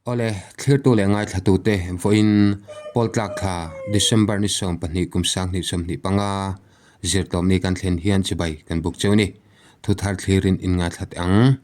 Awle, thlirtu leh ngaithlatute vawiin Pawltlak thla December ni 12 kum 2025 zirtawpni kan thlen hian chibai kan buk cheu ni. Thuthar thlirin in ngaithla teh ang.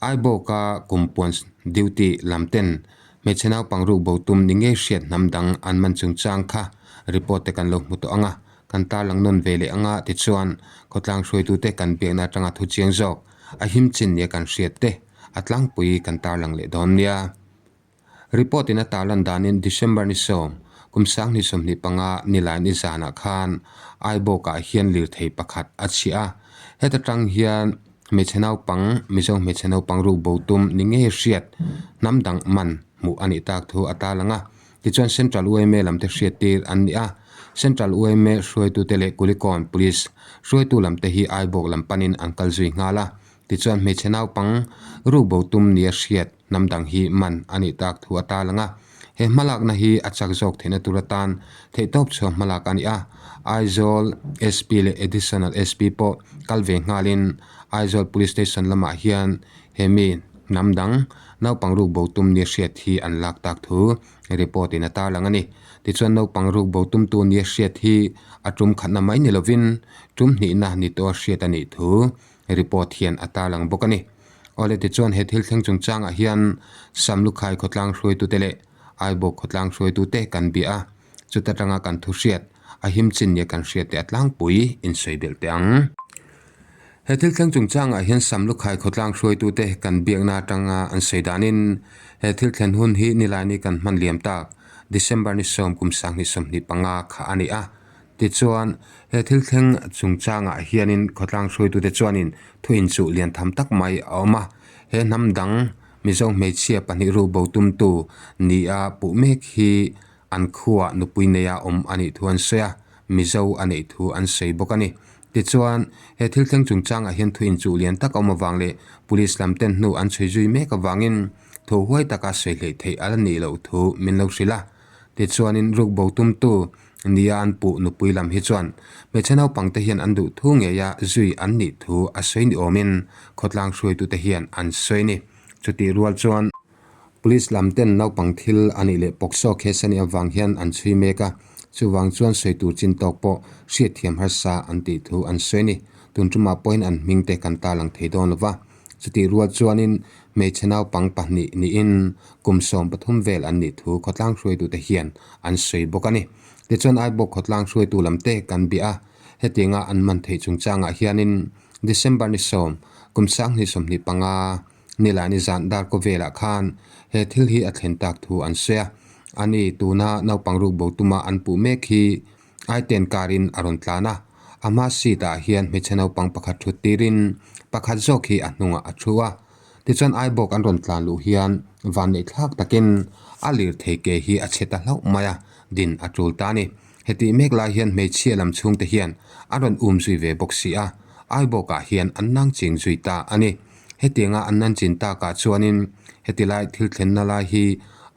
Aibawka kum puan duty lam ten hmeichhe naupang ruk bo tum ni ngei hriat hnam dang an man chungchang kha report te kan lo hmu tawh ang a, kan tarlang nawn ve leh anga tichuan khawtlang hruaitute kan biakna atanga thu chiang zawk a him chin nia kan hriat te a tlangpui kan tarlang leh dawn nia. Report in a tarlan danin December ni 10, kum 2025 nilai ni zanah khan Aibawkah hian lirthei pakhat a chhiah a. Heta tang hian hmeichhe naupang, Mizo hmeichhe naupang ruk bo tum ni ngei hriat hnam dang man hmuh a nih tak thu a tarlang a. Tichuan Central yma lam te hriat tir an ni a. Central yma hruaitute leh Kulikawn Police hruaitu lam te hi Aibawk lam panin an kal zui nghal a. Tichuan hmeichhe naupang rukbo tum nia hriat hnam dang hi man a nih tak thu a tarlang a. He hmalakna hi a chak zawk theihna tur atan theihtawp chhuah hmalak a ni a. Aizawl SP leh Additional SP pawh kal ve nghalin Aizawl Police Station lamah hian he mi hnam dang naupang rukbo tum nia hriat hi an lak tak thu report in a tarlang a ni. Tichuan naupang rukbo tumtu nia hriat hi a tum khatna mai ni lovin tum hnihna ni tawha hriat a nih thu Report hian a tarlang bawk a ni. Awle tichuan he thil thleng chungchangah hian Samlukhai khawtlang hruaitute leh Aibawk khawtlang hruaitute kan bia a, chuta tanga kan thu hriat, a him chin nia kan hriat te a tlangpui insawi belh teh ang. He thil thleng chungchangah hian Samlukhai khawtlang hruaitute kan biakna atanga an sawi danin he thil thlen hun hi Nilaini kan hman liam tak December ni 10 kum 2025 kha a ni a. Tichuan, he thil thleng chungchangah hianin khawtlang hruaitute chuanin thu inchuh lian tham tak mai a awm a. He hnam dang Mizo hmeichhia pahnih ru bo tumtu nia puh mek hi an khuaa nupui neia awm a nih thu an sawi a, Mizo a neih thu an sawi bawk a ni. Tichuan, he thil thleng chungchangah hian thu inchuh lian tak a awm avang leh Police lam ten hnu an chhui zui mek avangin thu huai taka sawi hleih theih a la nih loh thu min lo hrilh a. Tichuanin rukbo tumtu nia an puh nupui lam hi chuan hmeichhe naupangte hian an duh thu ngeia zui an nih thu a sawi ni awmin khawtlang hruaitute hian an sawi ni. Chutih rual chuan Police lam ten naupang thil a nih leh pawksawk case a nih avang hian an chhui mek a, chuvang chuan sawi tur chin tawk pawh hriatthiam harsa an tih thu an sawi ni. Tun tumah pawhin an hming te kan tarlang thei dawn lova. Chutih rual chuanin hmeichhe naupang pahnih niin kum 13 vel an nih thu khawtlang hruaitute hian an sawi bawk a ni. Tichuan Aibawk khawtlang hruaitu lam te kan bia a, hetianga an man theih chungchangah hianin December ni 10, kum 2025 nilai zan darkaw velah khan he thil hi a thlen tak thu an sawi a. Ani tuna naupang rukbo tuma an puh mek hi Aiten karin a rawn tlan a, a hma seat ah hian hmeichhe naupang pakhat thut tirin pakhat zawk hi a hnungah a thu a. Tichuan Aibawk an rawn tlan luh hian vanneih thlak takin a lirthei ke hi a chhe ta hlauh mai a, din a tul ta a ni. Hetih mek lai hian hmeichhia lam chhungte hian an rawn um zui ve bawk si a, Aibawkah hian an nang ching zui ta a ni. Hetianga an nan chin takah chuanin heti lai thil thlenna lai hi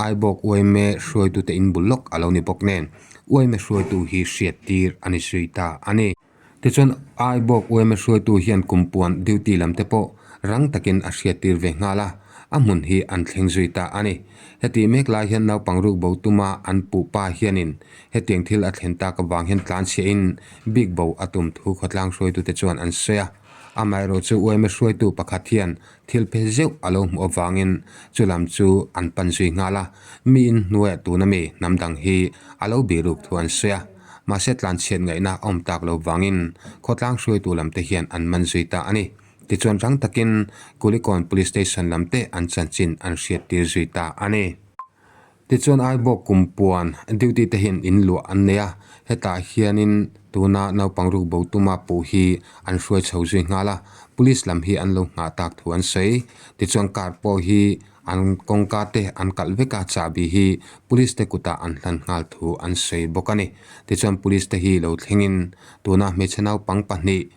Aibawk uaime hruaitute in bul lawk a lo ni bawk nen uaime hruaitu hi hriat tir a ni zui ta a ni. Tichuan Aibawk uaime hruaitu hian kumpuan duty lam te pawh rang takin a hriat tir ve nghal a, a hmun hi an thleng zui ta a ni. Heti mek lai hian naupang ruk bo tuma an puh pa hianin hetiang thil a thlen tak avang hian tlanchhiahin bik bo a tum thu khawtlang hruaitute chuan an sawi a. Amaherawh chu uaime hruaitu pakhat hian thil phe zeuh a lo hmuh avangin chu lam chu an pan zui nghal a, miin hnuaiah tuna mi hnam dang hi a lo biruk thu an sawi a, mahse tlanchhiat ngaihna a awm tak lo vangin khawtlang hruaitu lam te hian an man zui ta a ni. Tichuan rang takin Kulikawn Police Station lam te an chanchin an hriattir zui ta a ni. Tichuan Aibawk kum puan duty te hian in luah an nei a, hetah hianin tuna naupang ruk bo tuma puh hi an hruai chho zui nghal a, police lam hi an lo nghah tak thu an sawi. Tichuan car pawh hi an kawngka te an kalh vek a, chahbi hi police te kutah an hlan nghal thu an sawi bawk a ni. Tichuan police te hi lo thlengin tuna hmeichhe naupang pahnih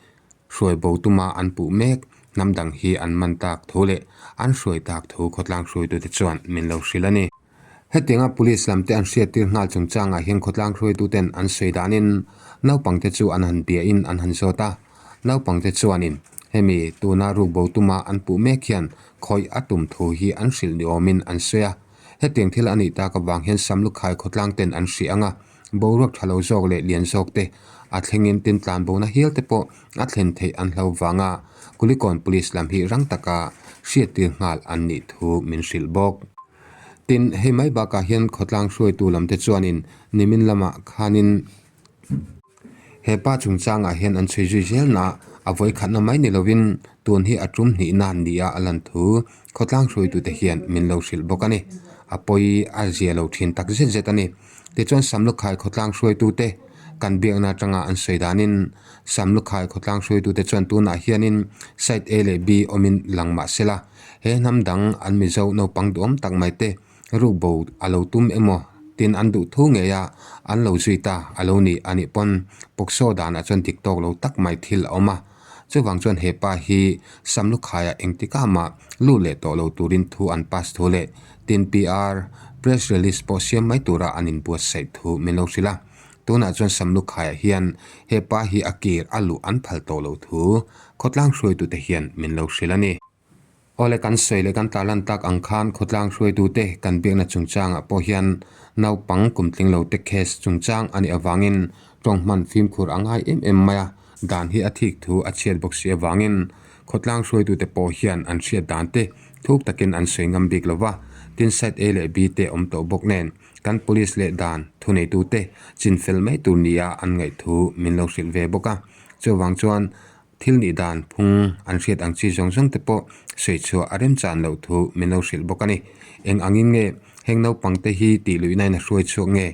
hruai bo tuma an puh mek hnam dang hi an man tak thu leh an hruai tak thu khawtlang hruaitute chuan min lo hrilh a ni. Hetianga police lam te an hriattir nghal chungchangah hian khawtlang hruaituten an sawi danin naupangte chu an han biain an han zawt a, naupangte chuanin. Hemi tuna rukbo tuma an puh mek hian khawih a tum thu hi an hrilh ni awmin an sawi a. Hetiang thil a nih tak avang hian Samlukhai khawtlang ten an hrih ang a, boruak tha lo zawk leh lian zawk te a thlengin tin tlan bona hial te pawh a thlen theih an hlo vanga Kulikawn Police lam hi rang taka hriattir nghal an nih thu min hrilh bawk. Tin, hei mai bakah hian khawtlang hruaitu lam te chuanin nimin lamah khanin, He pa chungchangah hian an chhui zui zel na a vawikhatna mai ni lovin tun hi a tum hnihna nia a lan thu khawtlang hruaitute hian min lo hrilh bawk a ni. A pawi a zia lo thin tak zet zet a ni. Tichuan Samlukhai khawtlang hruaitute kan biakna atanga an sawi danin Samlukhai khawtlang hruaitute chuan tunah hianin side A leh B awmin lang mah sela he hnam dang an Mizo naupang duhawm tak mai te Rukbo a lo tum emaw tin an duh thu ngei a, an lo zui ta a lo ni a nih pawn POCSO danah chuan dik tawk lo tak mai thil a awm a. Chuvang chuan he pa hi Samlukhaiah engtikah mah lut leh tawh lo turin thu an pass thu leh tin PR press release pawh siam mai tura an inbuatsaih thu min lo hrilh a. Tunah chuan Samlukhaiah hian he pa hi a kir a luh an phal tawh lo thu khawtlang hruaitute hian min lo hrilh a ni. Awle kan sawi leh kan tarlan tak ang khan khawtlang hruaitute kan biakna chungchangah pawh hian naupang kumtling lo te case chungchang a nih avangin tawng hman fimkhur a ngai em em mai a, dan hi a thik thu a chhiat bawk si avangin khawtlang hruaitute pawh hian an hriat dan te thuk takin an sawi ngam bik lo va, tin side A leh B te awm tawh bawk nen kan police leh dan thuneitute chinfel mai tur nia an ngaih thu min lo hrilh ve bawk a, chuvang chuan Thil nih dan phung an hriat ang chi zawng zawng te pawh sawi chhuah a remchan loh thu min lo hrilh bawk a ni. Eng angin nge heng naupang te hi tih luihnain a hruai chhuak nge?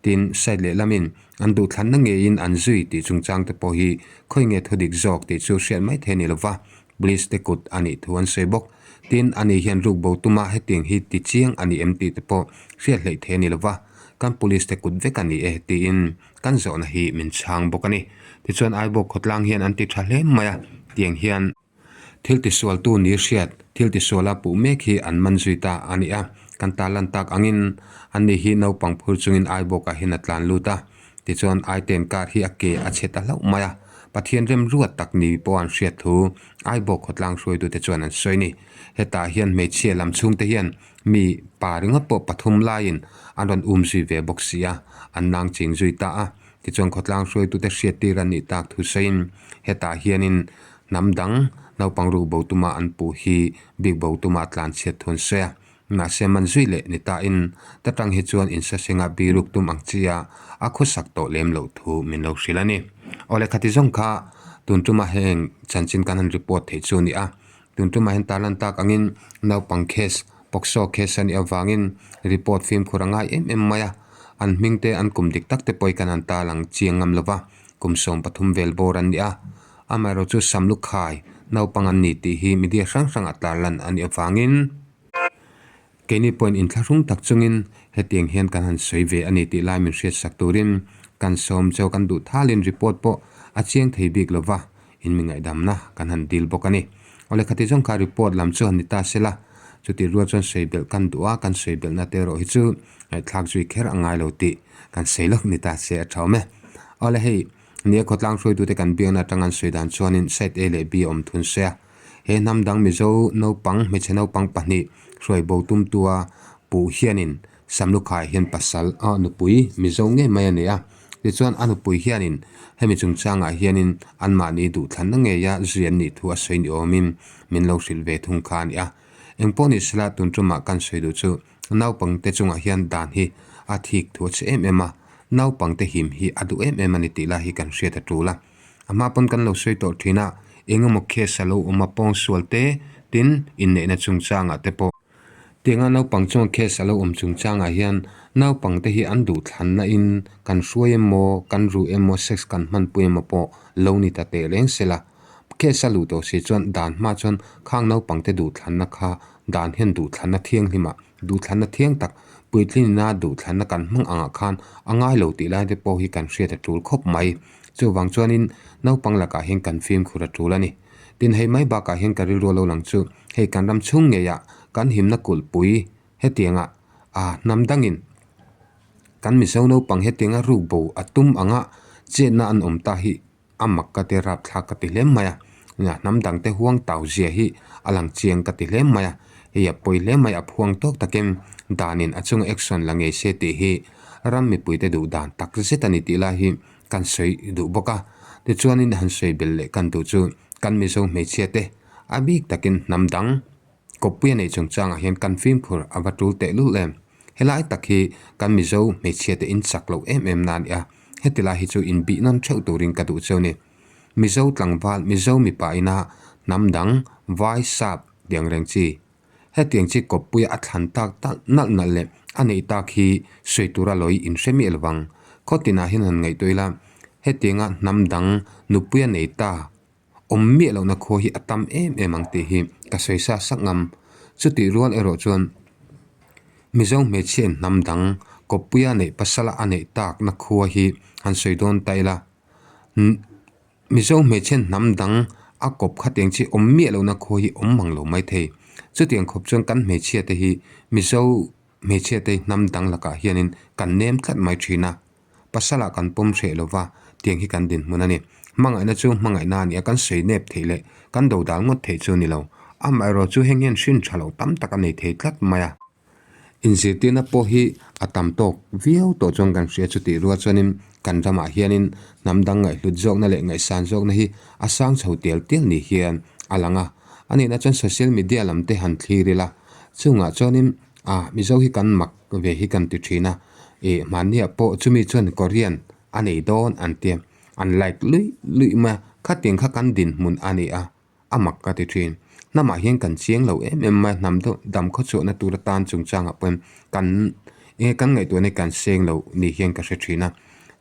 Tin, side lehlamin an duhthlanna ngeiin an zui tih chungchang te pawh hi khawi nge thudik zawk tih chu hriat mai thei a ni lova, police te kut a nih thu an sawi bawk. Tin, ani hian rukbo tuma hetiang hi ti chiang a ni em tih te pawh hriat hleih thei a ni lova, kan police te kut vek a ni e tiin Kan zawhna hi min chhang bawk a ni. Tichuan Aibawk khawtlang hian an ti tha hle mai a, tiang hian thil tisualtu ni hriat, thil tisuala puh mek hi an man zui ta a ni a. Kan tarlan tak angin ani hi naupang phur chungin Aibawkah hian a tlan lut a, tichuan Aiten kar hi a ke a chhe ta hlauh mai a. Pathian remruat tak ni pawh an hriat thu Aibawk khawtlang hruaitute chuan an sawi a ni. Hetah hian hmeichhia lam chhungte hian Mi pa ringawt pawh pathum laiin an rawn um zui ve bawk si a, an nang ching zui ta a. Tichuan khawtlang hruaitute hriattir an nih tak thu sawiin hetah hianin hnam dang naupang ruk bo tuma an puh hi bik bo tuma tlan chhiat thu an sawi a. Mahse man zui leh ni tain ta tang hi chuan insasenga biruk tum ang chia a khawsak tawh lem loh thu min lo hrilh a ni. Awle khati zawng kha tun tuma heng chanchin kan han report theih chu a ni a. Tun tumah hian tarlan tak angin naupang case, POCSO case a nih avangin report fimkhur a ngai em em mai a, an hming te an kum dik tak te pawh hi kan han tarlang chiang ngam lova, kum 13 vel bawr an ni a. Amaherawhchu chu Samlukhai naupang an ni tih hi media hrang hrangah tarlan a nih avangin, Keini pawhin inthlahrung tak chungin hetiang hian kan han sawi ve a ni tih lai min hriatsak turin kan sawm cheu kan duh thalin report pawh a chiang thei bik lo va, in mi ngaihdamna kan han dil bawk a ni. Awle khati zawng kha report lam chu han ni ta sela, chutih rual chuan sawi belh kan duh a, kan sawi belhna te erawh hi chu ngaihthlak zui kher a ngai lo tih kan sawi lawk ni ta se a tha awm e. Awle hei nia khawtlang hruaitute kan biakna atanga an sawi dan chuanin side A leh B a awm thun se a, He hnam dang Mizo naupang hmeichhe naupang pahnih hruai bo tumtua puh hianin Samlukhai hian pasal a nupui Mizo ngei mai a nei a. Tichuan a nupui hianin hemi chungchangah hianin anmahni duhthlanna ngeia zui an nih thu a sawi ni awmin min lo hrilh ve thung kha a ni a. Engpawh ni sela tun tumah kan sawi duh chu naupangte chungah hian dan hi a thik thu a chhe em em a, naupangte him hi a duh em em a ni tih lai hi kan hriat a tul a. A hma pawn kan lo sawi tawh thin a, eng emaw case a lo awm a pawng sual te tin inneihna chungchangah te pawh. Tianga naupang chuan case a lo awm chungchangah hian naupang te hi an duhthlanna in kan hruai emaw kan ruh emaw sex kan hmanpui emaw pawh lo ni ta teh reng sela. Case a luh tawh si chuan dan hma chuan khang naupang te duhthlanna kha dan hian duhthlanna thianghlimah duhthlanna thiang tak puitlinina duhthlanna kan hmang angah khan a ngai lo tih lai te pawh hi kan hriat a tul khawp mai. Chuvang chuanin naupang lakah hian kan fimkhur a tul a ni. Tin hei mai bakah hian ka rilru a lo lang chu hei kan ram chhung ngeiah kan himna kulhpui hetiangah a hnam dangin kan Mizo naupang hetianga rukbo a tum anga chetna an awm ta hi a mak ka ti rapthlak ka ti hle mai a. Hnam dangte huang tau zia hi a lang chiang ka ti hle mai a, hei a pawi hle mai a phuang tawk takin danin a chunga action la ngei se tih hi ram mipuite duh dan tak zet a ni tih lai hi kan sawi duh bawk a. Tichuanin han sawi belh leh kan duh chu kan Mizo hmeichhia te a bik takin hnam dang kawppui a neih chungchangah hian kan fimkhur a va tul tehlul em. Helai tak hi kan Mizo hmeichhia te in chak loh em em na a ni a, heti lai hi chu inbih nawn theuh turin ka duh cheu a ni. Mizo tlangval, Mizo mipa ina hnam dang, vai, sap tih ang reng chi. Hetiang chi kawppuia a thlan tak tak nalh nalh leh a neih tak hi sawi tura lawi in hre miah lovang. Khaw tinah hian han ngaihtuah ila, hetianga hnam dang nupuia nei ta awm miah lohna khua hi a tam em em ang tih hi ka sawi sa sak ngam. Chutih rual erawh chuan Mizo hmeichhiain hnam dang kawppuia neih pasala a neih takna khua hi han sawi dawn ta ila. Mizo hmeichhe hnam dang a kawp khatiang chi awm miah lohna khaw hi awm mang lo mai thei. Chutiang khawp chuan kan hmeichhia te hi Mizo hmeichhia te hnam dang lakah hianin kan nem tlat mai thin a, pasalah kan pawm hreh lova tiang hi kan dinhmun a ni. Hmangaihna chu hmangaihna a ni a, kan sawi nep theih leh kan dodal ngawt theih chu a ni lo. Amaherawhchu chu heng hian hrin tha lo tam tak a nei thei tlat mai a. Inzirtirna pawh hi a tam tawk viau tawh chuan kan hria chutih rual chuanin kan ramah hianin hnam dang ngaihhlut zawkna leh ngaihsan zawkna hi a sang chho tial tial ni hian a lang a. A nihna chuan social media lam te han thlir ila chungah chuanin ah Mizo hi kan mak ve hi kan ti thin a, ih hmanniah pawh chumi chuan Korean a nei dawn an tia an like luih luih mai a, khatiang kha kan dinhmun a ni a. A mak ka ti thin. Hnamah hian kan chiang lo em em mai, hnam deuh dam khaw chhuahna tur atan chungchangah pawhin kan enge kan ngaihtuahna hi kan seng lo ni hian ka hre thin a.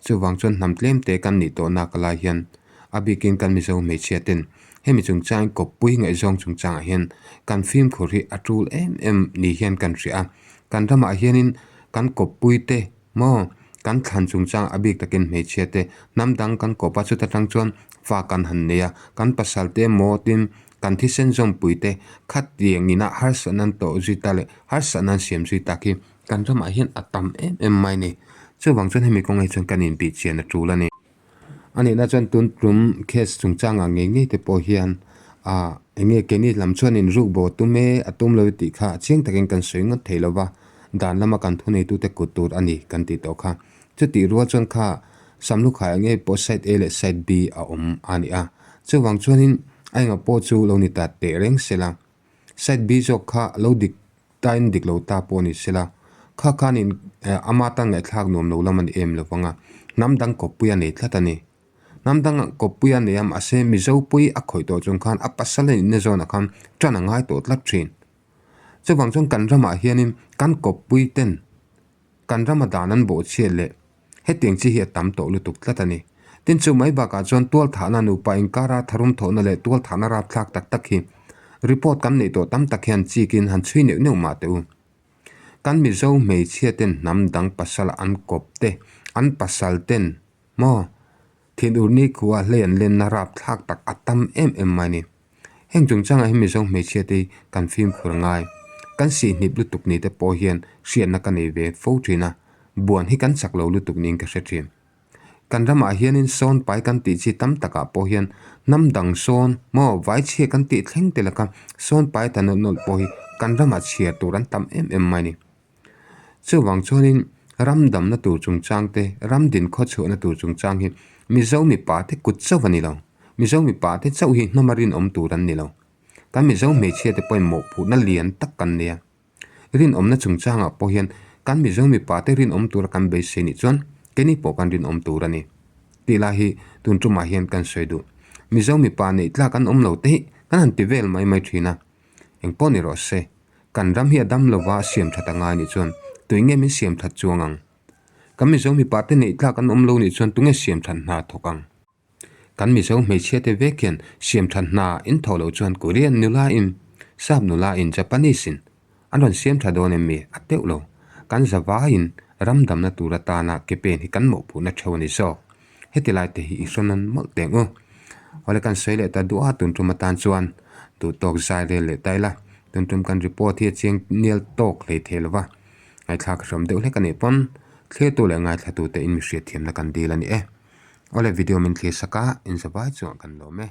Chuvang chuan hnam tlem te kan nih tawh nak lai hian a bikin kan Mizo hmeichhia ten hemi chungchang kawppui ngaihzawng chungchangah hian kan fimkhur hi a tul em em ni hian kan hria a. Kan ramah hianin kan kawppui te Maw? Kan thlan chungchang a bik takin hmeichhia te hnam dang kan kawp a, chuta tang chuan fa kan han nei a, kan pasal te emaw tin kan thisen zawmpui te khatiang ina harsatna an tawh zui ta leh harsatna an siam zui tak hi kan ramah hian a tam em em mai a ni. Chuvang chuan hemi kawngah hi chuan kan inbihchian a tul a ni. A nihna chuan tun tum case chungchangah ngei ngei te pawh hian ah eng nge keini lam chuanin ruk bo a tum e a tum lo e tih kha chiang takin kan sawi ngawt thei lo va, dan lama kan thuneitute kut tur a ni kan tih tawh kha. Chutih rual chuan kha Samlukhai ang ngei pawh side A leh side B a awm a ni a, chuvang chuanin a engah pawh chu lo ni ta teh reng sela side B zawk kha lo dik Time dik lo ta pawh ni sela, kha khanin ama tan ngaihthlak nuam lo lam a ni em lo vang a, hnam dang kawppui a nei tlat a ni. Hnam dang kawppui a nei a, mahse Mizo pui a khawih tawh chung khan a pasal a nihna zawnah khan tan a ngai tawh tlat thin. Chuvang chuan kan ramah hianin kan kawppui ten Kan rama dan an bawhchhiat leh hetiang chi hi a tam tawh lutuk tlat a ni. Tin chu mai bakah chuan tualthahna nupa inkara tharum thawhna leh tualthahna rapthlak tak tak hi report kan neih tawh tam tak hian chikin han chhui neuh neuh mah teh u. Kan Mizo hmeichhia ten hnam dang pasal an kawp te, an pasal ten maw thinur ni khua hlei an lenna rapthlak tak a tam em em mai a ni. Heng chungchangah hi Mizo hmeichhia te hi kan fimkhur a ngai. Kan sihhnip lutuk ni te pawh hian hriatna ka nei ve fo thin a, buan hi kan chak lo lutuk niin ka hre thin. Kan ramah hianin sawn pai kan tih chi tam takah pawh hian hnam dang sawn maw vaichhia kan tih thleng te laka sawn pai ta nawlh nawlh pawh hi kan ramah chhiar tur an tam em em mai a ni. Chuvang chuanin ram damna tur chungchang te, ram din khawchhuahna tur chungchang hi Mizo mipa te kut chauh a ni lo. Mizo mipa te chauh hi hnama rinawm tur an ni lo. Kan Mizo hmeichhia te pawhin mawhphurhna lian tak kan nei a. Rinawmna chungchangah pawh hian kan Mizo mipa te rinawm tura kan beisei nih chuan keini pawh kan rinawm tur a ni. Tih lai hi tun tumah hian kan sawi duh. Mizo mipa neih tlak an awm lo te hi kan han ti vel mai mai thin a. Engpawh ni rawh se, kan ram hi a dam lova siam that a ngai nih chuan tui nge min siam that chuang ang? Kan Mizo mipa te neih tlak an awm lo nih chuan tunge siam that hna thawk ang? Kan Mizo hmeichhia te vek hian siam that hna in thawh loh chuan Korean nula in, Sap nula in, Japanese in an rawn siam tha dawn em mi? A teuh lo. Kan zavaiin ram damna tur atana ke pen hi kan mawhphurhna theuh a ni zawk. Heti lai te hi i hrawn nawn mawlh teng u. Awle kan sawi leh ta duh a tun tum atan chuan duh tawk zai rel leh ta ila. Tun tum kan report hi a chiang nial tawk hlei thei lo va. Ngaithlak hrawm deuh hlek a nih pawn thlirtu leh ngaithlatute in mi hriatthiamna kan dil a ni e. Awle video min thlir sak a, inzavai chuan kan lawm e.